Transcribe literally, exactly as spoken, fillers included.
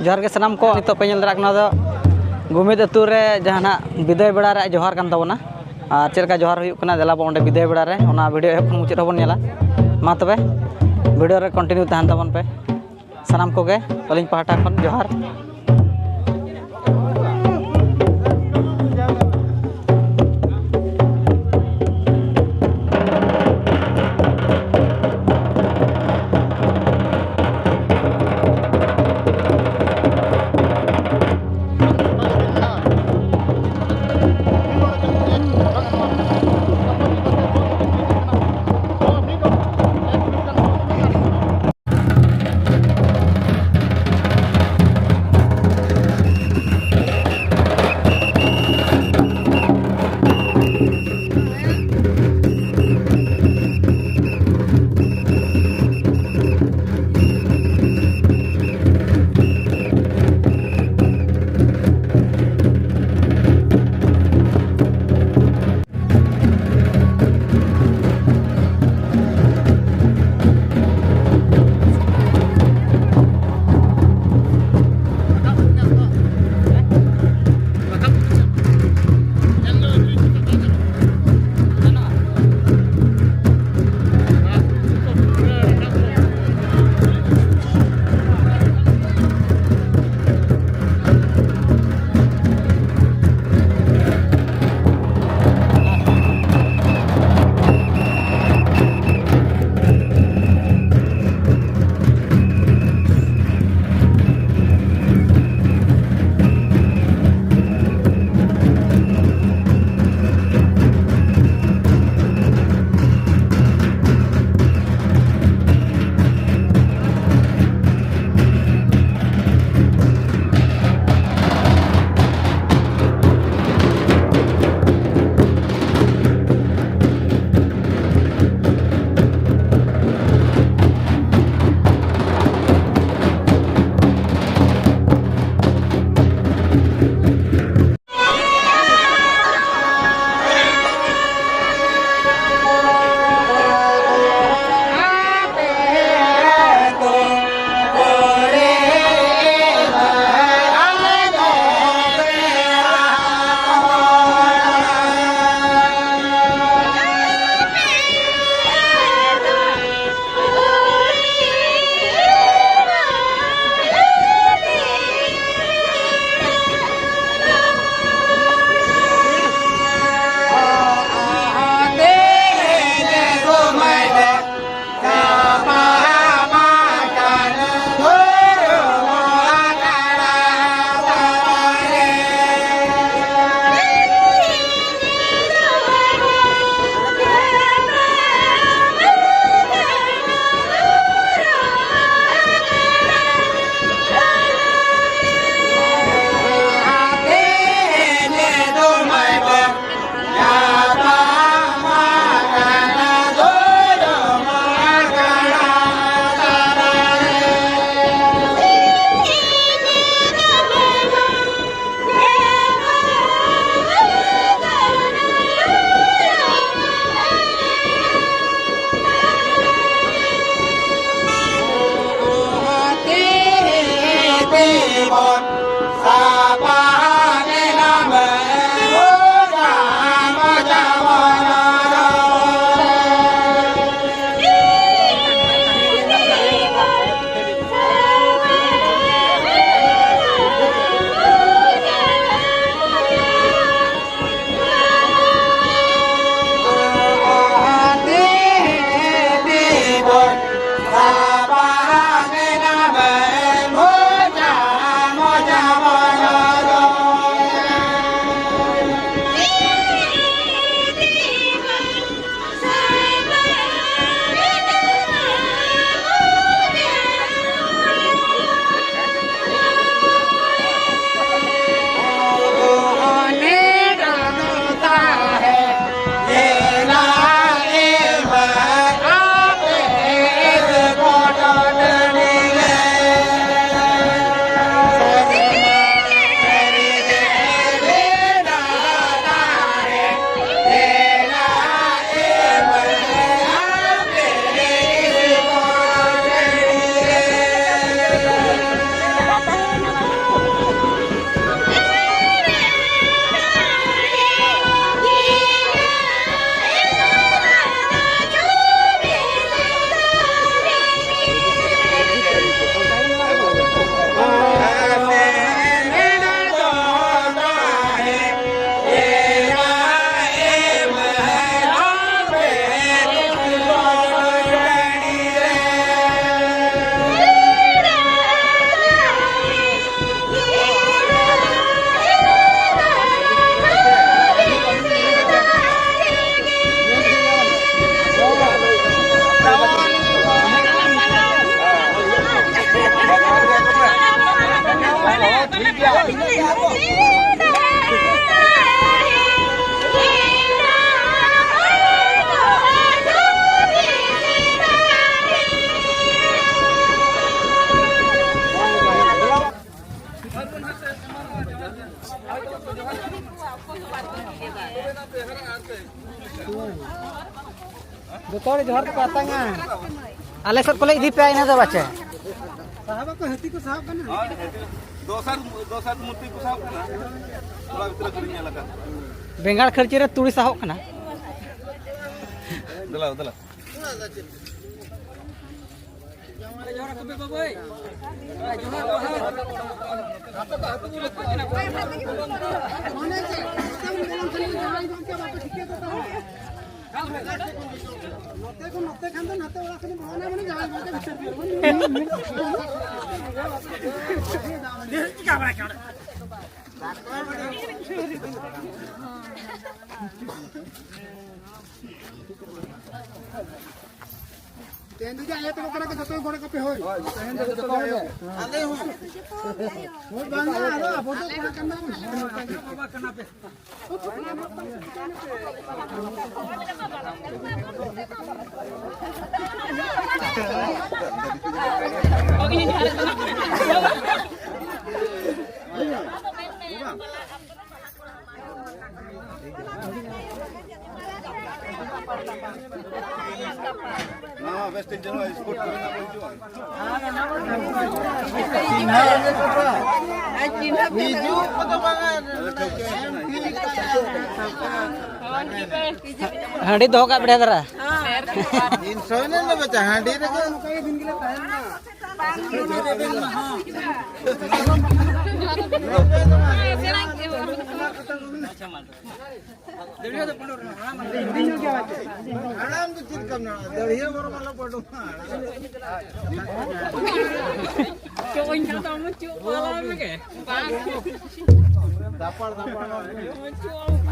ᱡᱚᱦᱟᱨ ᱜᱮ ᱥᱟᱱᱟᱢ ᱠᱚ᱾ ᱱᱤᱛᱚᱜ ᱯᱮ ᱧᱮᱞ ᱫᱟᱲᱮᱭᱟᱜ ᱠᱟᱱᱟ, ᱫᱚ ᱜᱩᱢᱤᱫ ᱟᱹᱛᱩ ᱨᱮ ᱡᱟᱦᱟᱱᱟᱜ ᱵᱤᱫᱟᱹᱭ ᱵᱮᱲᱟ ᱨᱮᱭᱟᱜ ᱡᱚᱦᱟᱨ ᱠᱟᱱ ᱛᱟᱵᱚᱱᱟ᱾ ᱟᱨ ᱪᱮᱫ ᱞᱮᱠᱟ ᱡᱚᱦᱟᱨ ᱦᱩᱭᱩᱜ ᱠᱟᱱᱟ, ᱫᱮᱞᱟ ᱵᱚᱱ ᱚᱸᱰᱮ ᱵᱤᱫᱟᱹᱭ ᱵᱮᱲᱟ ᱨᱮ, ᱚᱱᱟ ᱵᱷᱤᱰᱤᱭᱳ ᱮᱦᱚᱵ ᱠᱷᱚᱱ ᱢᱩᱪᱟᱹᱫ ᱦᱚᱸᱵᱚᱱ ᱧᱮᱞᱟ᱾ ᱢᱟ ᱛᱚᱵᱮ, ᱵᱷᱤᱰᱤᱭᱳ ᱨᱮ ᱠᱚᱱᱴᱤᱱᱤᱭᱩ ᱛᱟᱦᱮᱱ ᱛᱟᱵᱚᱱ ᱯᱮ᱾ ᱥᱟᱱᱟᱢ ᱠᱚᱜᱮ ᱟᱹᱞᱤᱧ ᱯᱟᱦᱴᱟ ᱠᱷᱚᱱ ᱡᱚᱦᱟᱨ᱾ ᱡᱚᱦᱟᱨ ᱠᱚ ᱟᱛᱟᱝᱟ᱾ ᱟᱞᱮ ᱥᱮᱫ ᱠᱚᱞᱮ ᱤᱫᱤ ᱯᱮᱭᱟ, ᱤᱱᱟᱹ ᱫᱚ ᱵᱟᱪᱮ᱾ ᱥᱟᱦᱟᱵ ᱟᱠᱚ, ᱦᱟᱹᱛᱤ ᱠᱚ ᱥᱟᱦᱟᱵ ᱠᱟᱱᱟ᱾ ᱦᱳᱭ, ᱦᱟᱹᱛᱤ, ᱫᱚᱥᱟᱨ, ᱫᱚᱥᱟᱨ ᱢᱩᱨᱛᱤ ᱠᱚ ᱥᱟᱦᱟᱵ ᱠᱟᱱᱟ᱾ ᱚᱲᱟᱜ ᱵᱷᱤᱛᱨᱤ ᱠᱚ ᱧᱮᱞ ᱟᱠᱟᱫ᱾ ᱵᱮᱸᱜᱟᱲ ᱠᱷᱟᱹᱲᱪᱤ ᱨᱮ ᱛᱩᱲᱤ ᱥᱟᱦᱚᱵ ᱠᱟᱱᱟ᱾ ᱫᱮᱞᱟ, ᱫᱮᱞᱟ᱾ ᱱᱚᱛᱮ ᱠᱷᱚᱱ, ᱱᱚᱛᱮ ᱠᱷᱟᱱ ᱫᱚ ᱱᱟᱛᱮ ᱚᱲᱟᱜ ᱠᱷᱚᱱ ᱵᱚᱞᱚᱱᱟ, ᱢᱟᱱᱮ ᱡᱟᱦᱟᱸᱭ ᱵᱟᱝ ᱵᱤᱪᱟᱹᱨ ᱜᱮᱭᱟ᱾ ᱛᱮᱦᱮᱧ ᱫᱚ ᱡᱮ ᱟᱭᱳ ᱛᱟᱠᱚ ᱠᱟᱱᱟ ᱠᱚ, ᱡᱚᱛᱚ ᱜᱚᱲᱚ ᱠᱚᱯᱮ, ᱦᱳᱭ᱾ ᱛᱮᱦᱮᱧ ᱫᱚ ᱡᱚᱛᱚ ᱜᱮ ᱟᱭᱳ᱾ ᱟᱞᱮ ᱦᱚᱸ᱾ ᱦᱳᱭ, ᱵᱟᱝ, ᱟᱫᱚ ᱟᱵᱚ ᱫᱚ ᱠᱚᱲᱟ ᱠᱟᱱᱟ ᱵᱚᱱ᱾ ᱵᱟᱵᱟ ᱠᱟᱱᱟ ᱯᱮ᱾ ᱱᱚᱣᱟ ᱵᱮᱥ ᱴᱷᱤᱠ ᱡᱮᱱᱚ ᱥᱯᱳᱨᱴ ᱠᱚᱨᱮᱱᱟᱜ ᱠᱚ ᱦᱤᱡᱩᱜᱼᱟ᱾ ᱦᱤᱡᱩᱜ ᱠᱚᱫᱚ ᱵᱟᱝᱟ᱾ ᱦᱟᱺᱰᱤ ᱫᱚᱦᱚ ᱠᱟᱜ ᱵᱮᱲᱟ ᱫᱷᱟᱨᱟ᱾ ᱤᱧ ᱥᱚᱭᱱᱮ ᱞᱮ ᱵᱟᱪᱟ ᱦᱟᱺᱰᱤ ᱨᱮᱜᱮ᱾ ᱦᱟᱲᱟᱢ ᱫᱚ ᱪᱮᱫ ᱞᱮᱠᱟᱢ ᱧᱟᱢᱟ? ᱫᱟᱹᱲᱦᱤᱭᱟᱹ ᱵᱚᱨᱚᱝ ᱟᱞᱚ ᱯᱟᱹᱰᱩᱜᱼᱟ᱾ ᱪᱚᱜ ᱤᱧ ᱠᱷᱟᱱ ᱫᱚ ᱟᱢ ᱪᱚᱜ ᱟᱞᱟᱝ ᱜᱮ᱾ ᱫᱟᱯᱟᱲ, ᱫᱟᱯᱟᱲ᱾ ᱪᱚᱜ᱾